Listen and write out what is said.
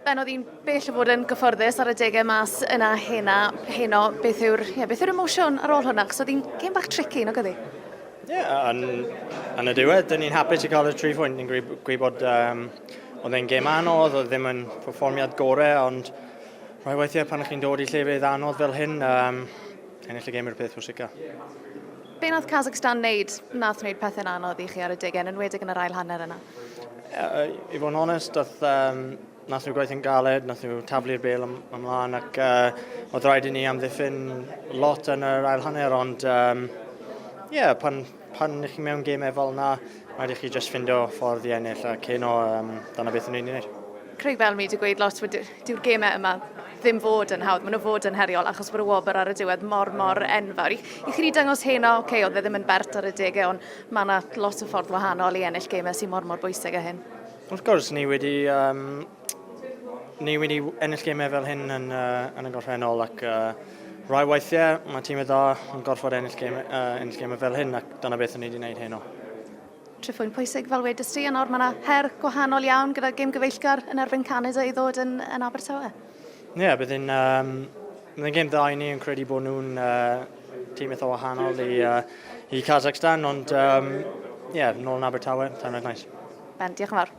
Ben, oedd hi'n bell o fod yn gyfforddus ar adegau mas yna hena, heno. Beth yw'r yeah, beth yw'r emosiwn ar ôl hwnna? Chos oedd hi'n gêm bach tricky, nag oedd hi? Ie, yeah, yn, yn y diwedd, dyn ni'n hapus i cael y tri phwynt. Ni'n gwybod um, oedd e'n gêm anodd, oedd ddim yn perfformiad gorau, ond rhai weithiau pan ych chi'n dod i llefydd anodd fel hyn, um, ennill y gêm yw'r peth pwysica. Be nath Kazakhstan wneud? Nath wneud pethau'n anodd i chi ar y degau, yn enwedig yn yr ail hanner yna? I fod yn onest, dath, um, nath nhw gweithio'n galed, nath nhw taflu'r bel ym, ymlaen ac uh, oedd rhaid i ni amddiffyn lot yn yr ail hanner, ond um, yeah, pan, pan ych chi mewn gemau fel yna, rhaid i chi just ffindo ffordd i ennill a cyn o um, dyna beth o'n i'n ei wneud. Craig Bellamy wedi gweud lot, dyw'r gemau yma ddim fod yn hawdd, maen nhw fod yn heriol achos bod y wobr ar y diwedd mor, mor enfawr. I, i chi wedi dangos heno, oce, okay, oedd e ddim yn bert ar y degau, ond mae yna lot o ffordd wahanol i ennill gemau sy'n mor, mor bwysig â hyn. Wrth gwrs, ni wedi, um, ni wedi ennill gemau fel hyn yn, uh, yn y gorffennol ac uh, rai weithiau mae tîm y dda yn gorfod ennill gemau, uh, ennill gemau fel hyn ac dyna beth ni wedi gwneud heno. Triphwynt pwysig fel wedys ti, a nawr mae yna her gwahanol iawn gyda gêm gyfeillgar yn erbyn Canada i ddod yn, yn Abertawe. Ie, yeah, bydd yn, um, bydd yn gêm dda i ni yn credu bod nhw'n uh, tîm eitha wahanol i, uh, i Kazakhstan, ond um, yeah, nôl yn Abertawe, teimlad nice. Ben, diolch yn fawr.